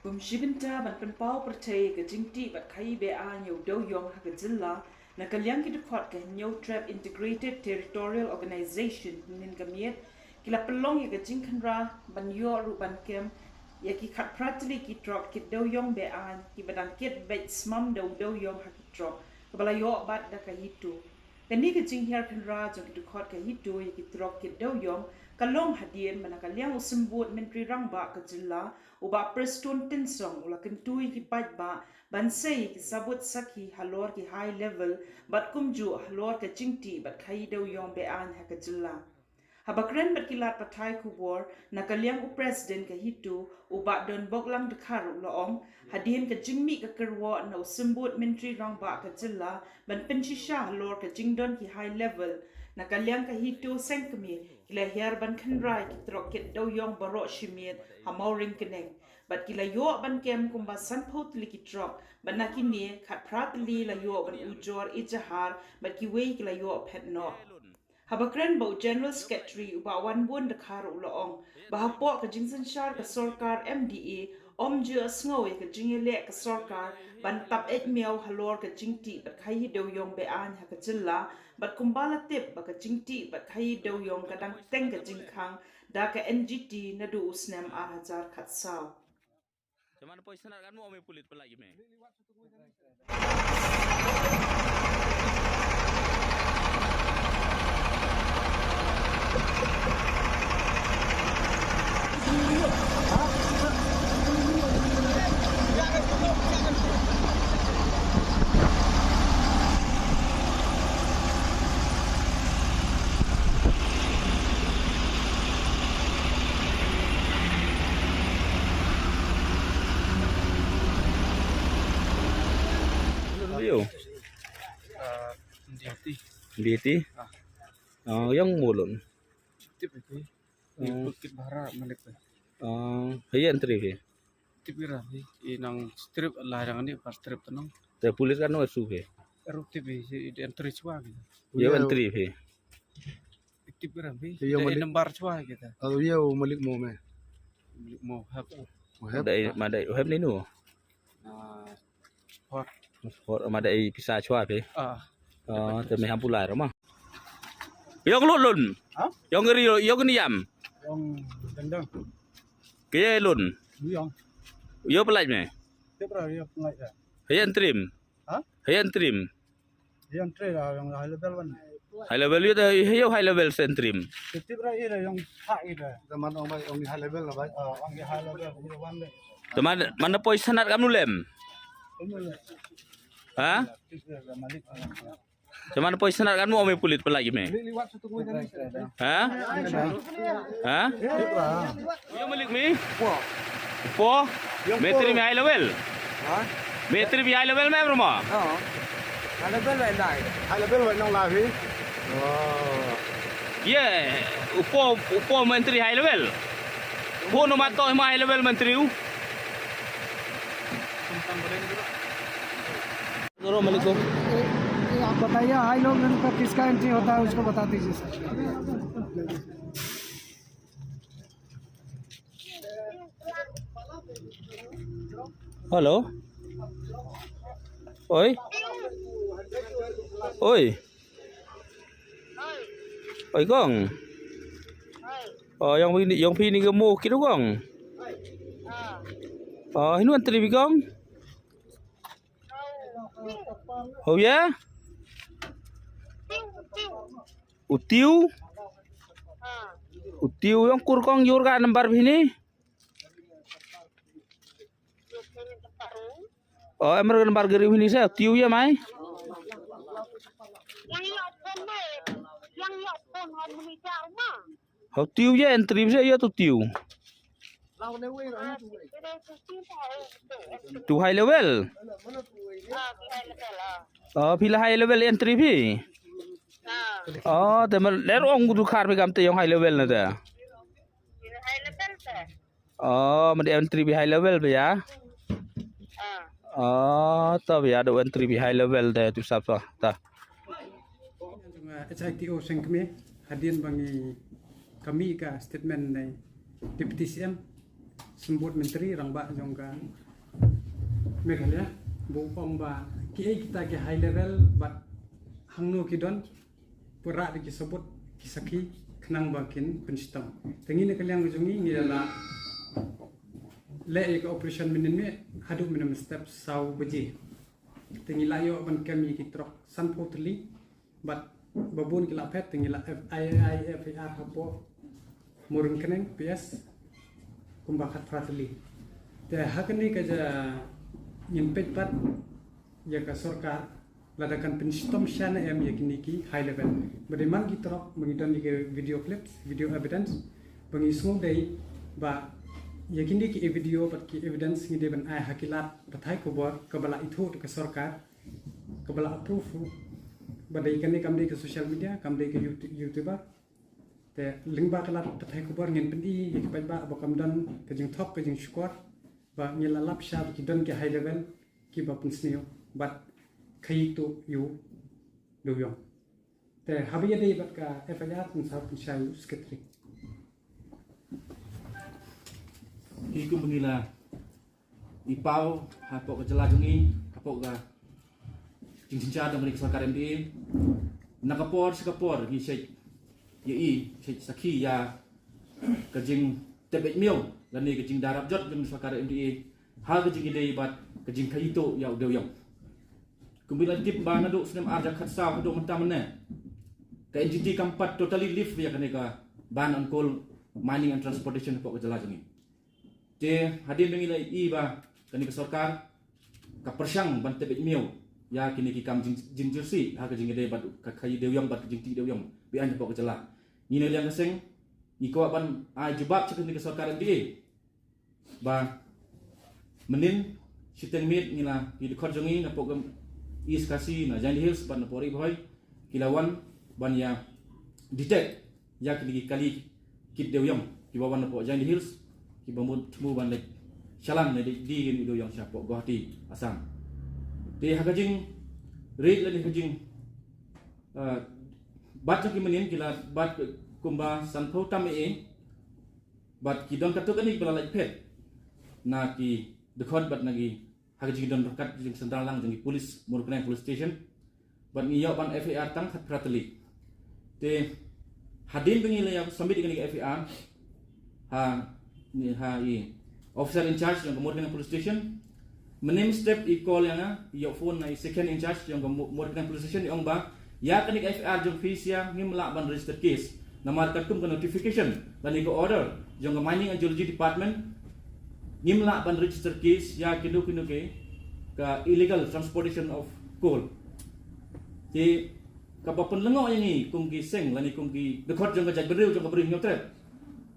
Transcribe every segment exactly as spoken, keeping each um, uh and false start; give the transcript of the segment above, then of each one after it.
Kum shi bynta ban pynpaw pyrthei ka jingtih bad khaii be-aiñ ïa u dewïong ha ka jylla, na ka liang ki dkhot ka Hynñiewtrep Integrated Territorial Organization hynnin ka miet, ki la pynlong ïa ka jingkhynra ban ïoh ruh ban kem ïa ki khatphra tylli ki trok kit dewïong be-aiñ kiba dang kit beit smam da u dewïong ha ki trok kaba la ïoh bat da ka HITO. Kane ka jinghiar khynra jong ki dkhot ka HITO ïa ki trok kit dewïong ka long hadien ba na ka liang u Symbud Myntri Rangbah ka jylla, u Bah Prestone Tynsong, u la kyntu ïa ki paidbah ban sei ïa ki sabut sakhi halor ki high level bad kumjuh halor ka jingtih bad khaii dewïong be-aiñ ha ka jylla. Haba kren bad ki lad pathai khubor, na ka liang u President ka HITO, u Bah Donboklang Dkhar, u la ong, hadien ka jingmih ka kyrwoh na u Symbud Myntri Rangbah ka jylla ban pynshisha halor ka jingdon ki high level, na ka liang ka HITO seng kmie ki la hiar ban khynra ïa ki trok kit dewïong baroh shi miet ha Mawryngkneng. Bad ki la ïoh ban kem kumba sanphew tylli ki trok, bad na kine khatphra tylli la ïoh ban ujor ijahar bad kiwei ki la ïoh phet noh. Haba kren bad u General Secretary, u Bah Wanbun Dkhar, u la ong ba hapoh ka jingsynshar ka sorkar MDA, ym ju sngew ïa ka jingïaleh ka sorkar ban tap eit miaw halor ka jingtih bad khaii dewïong be-aiñ ha ka jylla, bad kumba la tip ba ka jingtih bad khaii dewïong ka dang teng ka jingkhang da ka NGT naduh u snem ar hajar khatsaw. Te man poi sanad kan mo me pulit pelagi me. Yo. Ah, Diati. Diati? Ah. Oh, ïong mulun. Tip iti. Hmm. Bukit Bahara malik. Oh, hayan trip hi. Tip ira hi. Inang strip lah yang ni pas strip tenang. Te pulit kan no su hi. Eru tip hi, hi entry chwa gitu. Yo, entry hi. Tip ira hi. Iya, dari malik. Nembar chwa gitu. Oh, iya, malik mo me. Malik mo hab. Mo hab. Madai, madai, hab ni nu. Ah, sport. Sport, madai pisa chwa phi. Ah. Ah, te me ham pulai rama. Ïong lut lun. Ha? Ïong ri, ïong ni yam. Ïong dendang. Kye lun. Ïong. Ïong pelaj me. Tip ra ïong pelaj ra. Hayan trim. Ha? Hayan trim. Ïong trim ra ïong high level wan. High level ïong, ïong high level sen trim. Tip ra ïong ha ira. Teman ong bai ong high level la bai. Ah, ong high level ïong wan le. Teman mana poi sanad kam nulem. Ha? Tip ra malik. Te man poi sanad kan mo me pulit pelagi me. Ha? Ha? Yo malik me? Po. Me trim high level. Ha? Me trim high level me bro ma. Ha. High level wa nai. High level wa nong la hi. Oh. Ye, upo upo menteri high level. Po no mato ma high level menteri u. जरूर मलिक को। ये, ये आप बताइए, हाई लो गन का किसका एंट्री होता है, उसको बता दीजिए सर। Hello. Oi. Oi. Oi kong. Oh, ïong phi ni, ïong phi ni ka mo kito kong. Oh, hinu antri bi kong. Ho ya? U Tiu? U Tiu ïong kur kong ïur ka nambar bini. O em re nambar gari bini sa Tiu ya mai. Ho Tiu ya entry sa ya tu Tiu. Tu high level. Oh, phi la high level entry phi. Oh, te mer der ong du khar phi kam te ïong high level na te. Oh, mer entry phi high level phi ya. Oh, ta phi ya du entry phi high level te tu sap sa ta. Jong, eh, H I T O Sengkmie, hadien ba ngi kami ka statement nei Deputy C M, Symbud Myntri Rangbah jong ka Meghalaya, ba u ong ba kiei kita ki high level bad hangno ki don, pura da ki sabut ki sakhi khnang ba kin pynshitom. Te ngi na ka liang jong ngi ngi la leh ïa ka operation mynnin miet haduh mynnin step saw baje. Te ngi la ïoh ban kem ïa ki trok sanphew tylli bad ba bun ki la phet, te ngi la F I R, F I R hapoh Mawryngkneng P S kumba khatphra tylli. Te ha kane ka jaka ngin peit pat ïa ka sorkar lada kan pynshitom sha ne em ïa kine ki high level. Ba dei man ki trok ba ngi don ïa ki video clips, video evidence, ba ngi sngew dei ba ïa kine ki video bad ki evidence ngi dei ban ai ha ki lad pathai khubor kaba la ithuh da ka sorkar, kaba la approve. Ba dei kane kam dei ka social media, kam dei ka YouTube, YouTuber. Te lyngba ka lad pathai khubor ngin pyni ïa ki paidbah ba kam don ka jingthok ka jingshukor ba ngi la lap sha ba ki don ki high level kiba pynsniew bad khaïi tuh ïa u dewïong. Te haba ïadei bad ka F I R, pynsaw pynshai u secretary. Ki kum ba ngi la i paw hapoh ka jylla jong ngi, hapoh ka jingsynshar jong ka sorkar M D A. Na ka por sha ka por ngi shait ïa i, shait sakhi ïa ka jingtep beit miaw lane ka jingdarap jot jong ka sorkar M D A ha ka jingïadei bad ka jingkhaïi tuh ïa u dewïong. Kumba la tip ba naduh snem ar hajar khatsaw haduh mynta mynne, ka N G T kam pat totally lift ïa kane ka ban on coal mining and transportation hapoh ka jylla jong ngi. Te hadien ba ngi la i ba kane ka sorkar ka pyrshang ban tep beit miaw ïa kine ki kam jing, jingjyrsieh ha ka jingïadei bad ka khaïi dewïong bad ka jingtih dewïong be-aiñ hapoh ka jylla, ngi na liang ka seng ngi kwah ban ai jubab sha kane ka sorkar M D A ba mynnin shiteng miet ngi la, ki dkhot jong ngi napoh ka East Khasi, na Jaintia Hills bad napoh Ri Bhoi ki la wan ban ïa detect ïa kine ki kali kit dewïong kiba wan napoh Jaintia Hills, kiba mut thmu ban leit shalan ne die ïa u dewïong shapoh Guwahati, Assam. Te ha ka jingreid lane ka jing, eh, bat jong ki mynnin ki la bat kumba sanphew tam eh, bad ki don katto katne kiba la lait phet na ki dkhot bad na ki ha ka jingdon ryngkat jingsynran lang jong ki police, Mawryngkneng Police Station. Bad ngi ïoh ban F I R tang khatphra tylli. Te hadien ba ngi la ïa submit ïa kane ka F I R ha, ne ha i officer in charge jong ka Mawryngkneng Police Station, mynnin step i call ïa nga, i ïoh phone na i second in charge jong ka Mawryngkneng Police Station, i ong ba ïa kane ka F I R jong phi sha ngim lah ban register case. Namar katkum ka notification lane ka order jong ka Mining and Geology Department, ngim lah ban register case ïa kino kino ki ka illegal transportation of coal. Te kaba pynlyngngoh ïa ngi kum ki seng lane kum ki dkhot jong ka jaitbynriew jong ka Ri Hynñiewtrep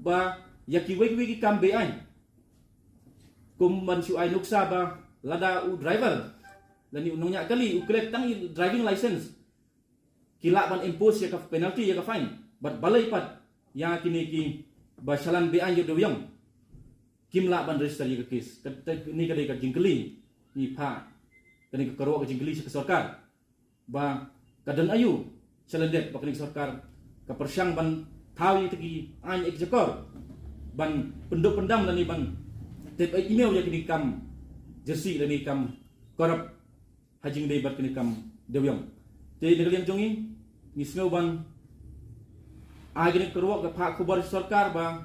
ba ïa kiwei kiwei ki kam be-aiñ, kum ban shu ai nuksa ba lada u driver lane u nongñiah kali u klet tang i driving license, ki lah ban impose ïa ka penalty, ïa ka fine. Bad balei pat ïa kine kiba shalan be-aiñ ïa u dewïong kim lah ban register ïa ka case? Kane ka dei ka jingkylli ngi phah, kane ka kyrwoh ka jingkylli sha ka sorkar ba ka don aïu shalyndet ba kane ka sorkar ka pyrshang ban thaw ïa kita ki aiñ, ïa ki jakor ban pynduh pyndam lane ban tep ïa ki miaw ïa kine ki kam jyrsieh lane ki kam corrupt ha jingdei bad kane ka kam dewïong. Te na ka liang jong ngi, ngi sngew ban ai kane ka kyrwoh, ka phah khubor sha sorkar ba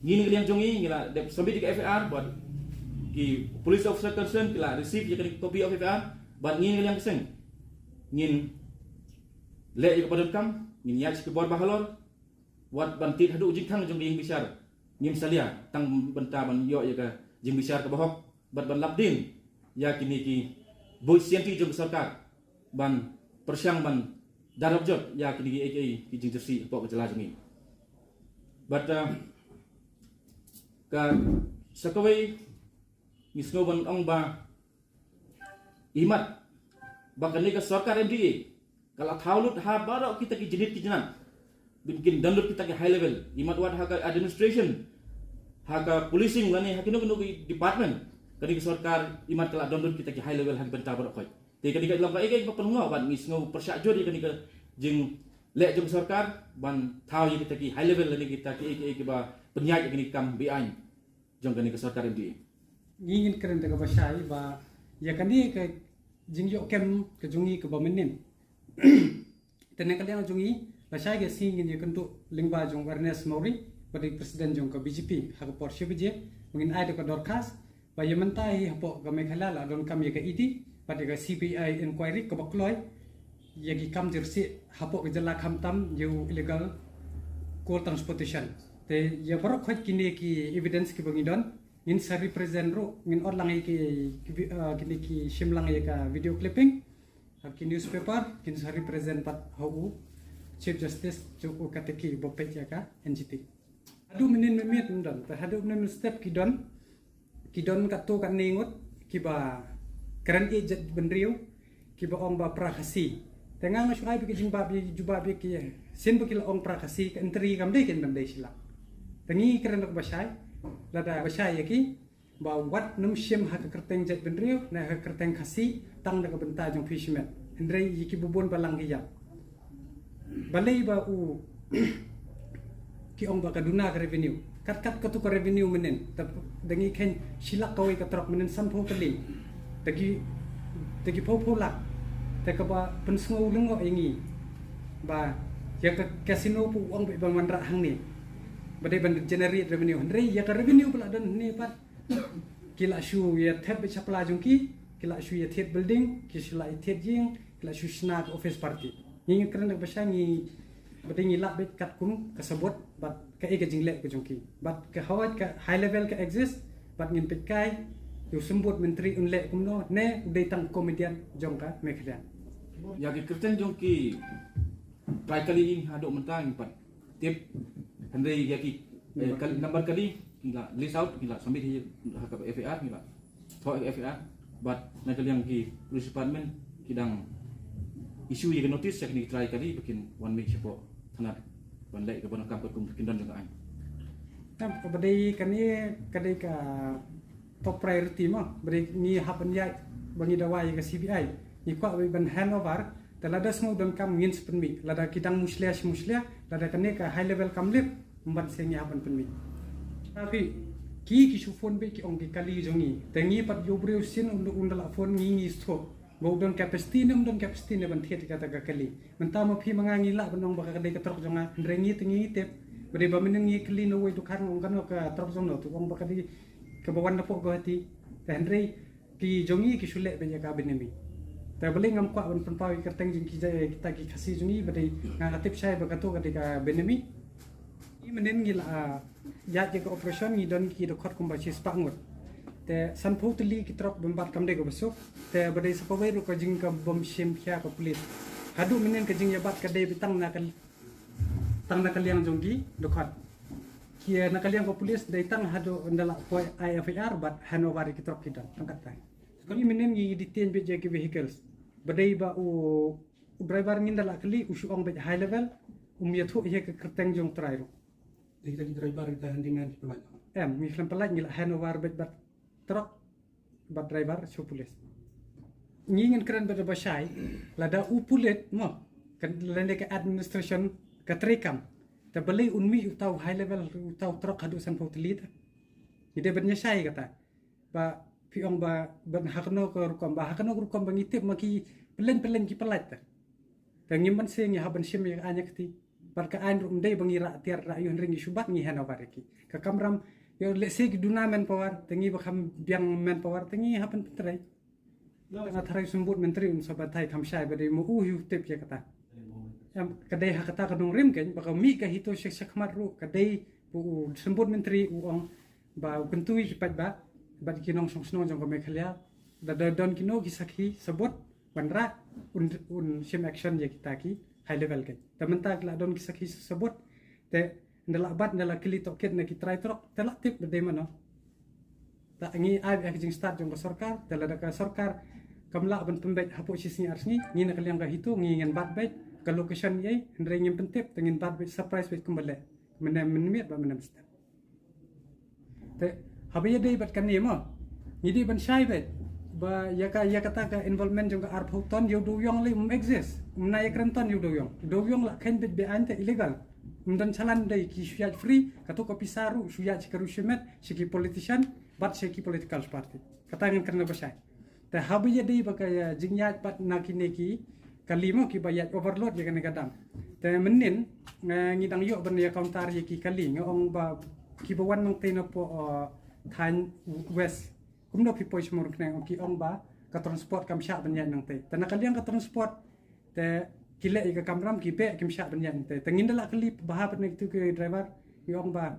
ngi na ka liang jong ngi ngi la dep submit ïa ka F I R bad ki police officer concerned ki la receive ïa kane ka copy of F I R, bad ngi na ka liang ka seng ngin leh ïa kaba donkam, ngin ïaid sha ki bor ba halor, wat ban tied haduh jingkhang jong ka ïingbishar. Ngim salia tang bynta ban ïoh ïa ka jingbishar kaba hok bad ban lap dien ïa kine ki buit sianti jong ka sorkar ban pyrshang ban darap jot ïa kine kiei kiei ki jingjyrsieh hapoh ka jylla jong ngi. Bad, ah, ka sa kawei ngi sngew ban ong ba imat ba kane ka sorkar M D A ka la thaw lut ha baroh kita ki jingit ki jingat ba kin don lut kita ki high level, imat wat ha ka administration, ha ka policing lane ha kino kino ki department, kane ka sorkar imat ka la don lut kita ki high level ha ki bynta baroh khoit. Te kane ka long kaei kaei ba pynlyngngoh bad ngi sngew pyrshah jur ïa kane ka jingleh jong ka sorkar ban thaw ïa kita ki high level lane kita kiei kiei kiba pynïaid ïa kane ka kam be-aiñ. jong kane ka sorkar M D A. Ngi ngin kren da kaba shai ba ïa kane ka jingïoh kem ka jong ngi kaba mynnin. Te na ka liang jong ngi, lashai ka sngi ngin ïakynduh lyngba jong u Ernest Mawrie, ba dei president jong ka B J P, ha ka por shi baje, ba ngin ai da ka dorkhas ba ïa mynta hi hapoh ka Meghalaya la donkam ïa ka E D bad ïa ka C B I inquiry kaba kloi ïa ki kam jyrsieh hapoh ka jylla, khamtam ïa u illegal coal transportation. Te ïa baroh khoit kine ki evidence kiba ngi don, ngin sa represent ruh, ngin ot lang ïa ki, ki vi-, ah, kine ki shim lang ïa ka video clipping ha ki newspaper, kin sa represent pat ha u Chief Justice jong u katei ki ba peit ïa ka N G T. Haduh mynnin mynmiet ym don, te haduh mynnin mynstep ki don, ki don katto katne ngut kiba kren ïeit jaitbynriew, kiba ong ba pra Khasi. Te nga nga shu ai beit ka jingjubab, jubab ïa ki, sien ba ki la ong pra Khasi, ka entry kam dei, kin ban dei shilak. Te ngi kren da kaba shai, lada ba shai ïa ki, ba wat nym shim ha ka kyrteng jaitbynriew ne ha ka kyrteng Khasi tang na ka bynta jong phi shimet. Hynrei ïa ki bun bun balang ki ïap. Balei ba u ki ong ba ka duna ka revenue. Kat kat katu ka revenue mynnin. Te da ngi kheiñ shilak kawei ka trok mynnin sanphew tylli. Te ki, te ki phew phew lak. Te kaba pynsngew lyngngoh ïa ngi ba ïa ka casino pat u ong beit ban wanrah hangne. Ba dei ban generate revenue. Hynrei ïa ka revenue ba la don hangne pat, ki la shu ïa thied beit shapla jong ki, ki la shu ïa thied building, ki shu la ïa thied ïing, ki la shu shna ka office party. Ngi ngi kren da kaba shai, ngi ba dei ngi lap beit katkum ka sabut bad kaei ka jingleh ka jong ki. Bad ka hawai ka high level ka exist, bad ngin peit kai ïa u symbud myntri un leh kumno, ne u dei tang comedian jong ka Meghalaya. Ïa ki kyrteng jong ki trai kali ïing haduh mynta ngim pat tip. Hynrei ïa ki, eh, kal-, number kali ki la list out, ki la submit hi ha ka F I R, ki la thoh F I R. Bad na ka liang ki police department ki dang issue ïa ka notice ïa kine ki trai kali ba kin wan mih shapoh thanat ban leh kaba donkam katkum ka kyndon jong ka aiñ. Em, kaba dei kane ka dei ka top priority mo, ba dei ngi hap ban ïaid, ba ngi dawa ïa ka C B I, ngi kwah ban hand over. Te lada sngew donkam ngin sa pynmih, lada ki dang mushlia shi mushlia, lada kane ka high level kam lip, ym ban seng ïa ban pynmih. Tapi ki, ki shu phone beit ki ong ki kali jong ngi. Te ngi pat ïoh briew sien un, un da la phone ngi, ngi shu ba u don capacity ne ym don capacity ne ban thied kata ka kali. Mynta ma phi ma nga ngi lah ban ong ba ka dei ka trok jong nga, hynrei ngi te ngi tip. Ba dei ba mynnin ngi kylli na uwei u dukhan, ong kano ka trok jong no, te u ong ba ka dei kaba wan napoh Guwahati. Te hynrei ki jong ngi ki shu leh beit ïa ka bynmih. Te balei ngam kwah ban pynpaw ïa ka kyrteng jong ki, kita ki Khasi jong ngi, ba dei nga nga tip shai ba kato ka dei ka bynmih. Ngi mynnin ngi la, ah, ïaid ïa ka operation, ngi don ki dkhot kumba shispah ngut. Te sanphew tylli ki trok bym bat kam dei kaba suk. Te ba dei sa kawei ruh ka jingkabym shim khia ka police. Haduh mynnin ka jingïabat ka dei beit tang na ka, tang na ka liang jong ki dkhot. Ki, eh, na ka liang ka police dei tang haduh ynda la poi ai F I R bad hand over ïa ki trok ki don. Tang katta. Ngi mynnin ngi detain beit ïa ki vehicles. Ba dei ba u, u driver ngin da la kylli u shu ong beit high level, um ïathuh ïa ka kyrteng jong u trai ruh. Dei kita ki driver, kita handyman ki pynlait. Em, ngi khlem pynlait, ngi la hand over beit bad trok bad driver sha u police. Ngi ngin kren beit da ba shai, lada u pulit mo, kan lane ka administration ka treikam. Te balei un mih uta u high level, uta u trok haduh sanphew tylli te. Ngi dei ban ïa shai kata. Ba phi ong ba, ban ha kano ka rukom, ba ha kano ka rukom ba ngi tip ma ki pyllein pyllein ki pynlait te. Te ngim ban seng ïa hap ban shim ïa ka aiñ ïa kti. Bad ka aiñ ruh ym dei ba ngi rah tiar rah ïuh, hynrei ngi shu bat ngi hand over ïa ki. Ka kamram, ïa lehse ki duna manpower, te ngi ba kham biang manpower, te ngi hap ban pyntrei. Nga tharai u symbud myntri un sa batai kham shai ba dei ma u hi u tip ïa kata. Em, ka dei ha kata ka nongrim kein, ba ka mih ka HITO sha, shakhmat ruh, ka dei ba u symbud myntri u ong, ba u kyntu ïa ki paidbah bad ki nongshong shnong jong ka Meghalaya, da, da don kino ki sakhi sabut wanrah, un, un shim action ïa kita ki high level kein. Te mynta ki la don ki sakhi sabut, te ynda la bat, ynda la kylli tohkit na ki trai trok, te la tip ba dei mano. Te ngi ai ïa ka jingstad jong ka sorkar, te lada ka sorkar kam lah ban pynbeit hapoh shi sngi ar sngi, ngi na ka liang ka HITO ngi ngin bat beit ka location ei, hynrei ngim pyntip, te ngin bat beit surprise beit kumba leh mynne mynmiet bad mynne mynstep. Te haba ïadei bad kane mo, ngi dei ban shai beit ba ïa ka, ïa kata ka involvement jong ka arphew ton ïa u dewiong lei um exist. Um nang ïakren ton ïa u dewiong. U dewiong la kheiñ beit be-aiñ te illegal. Ym don chalan dei ki shu ïaid free, kato ka pisa ruh shu ïaid sha ka riew shimet, sha ki politician, bad sha ki political party. Kata ngan kren ba shai. Te haba ïadei bad ka, eh, jingïaid bad na kine ki kali mo kiba ïaid overload ïa kane ka dam. Te mynnin, eh, ngi dang ïoh ban ïa counter ïa ki kali, nga ong ba kiba wan nangtei napoh, eh, thaiñ West. Kumno phi poi sha Mawryngkneng, ki ong ba ka transport kam shah ban ïaid nangtei. Te na ka liang ka transport, te ki leh ïa ka kamram, ki beh, kim shah ban ïaid nangtei. Te ngin da lah kylli bha bad na kitu ki driver, ki ong ba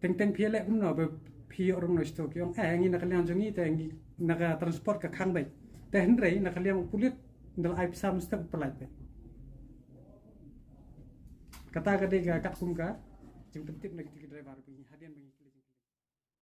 teng teng phi leh kumno ba phi ïoh rung noh shito, ki ong, eh, ngi na ka liang jong ngi te ngi na ka transport ka khang beit. Te hynrei na ka liang u pulit nda la ai pisa mynstep u pynlait beit. Kata ka dei ka katkum ka jingpyntip na kitu ki driver ba ngi hadien ba ngi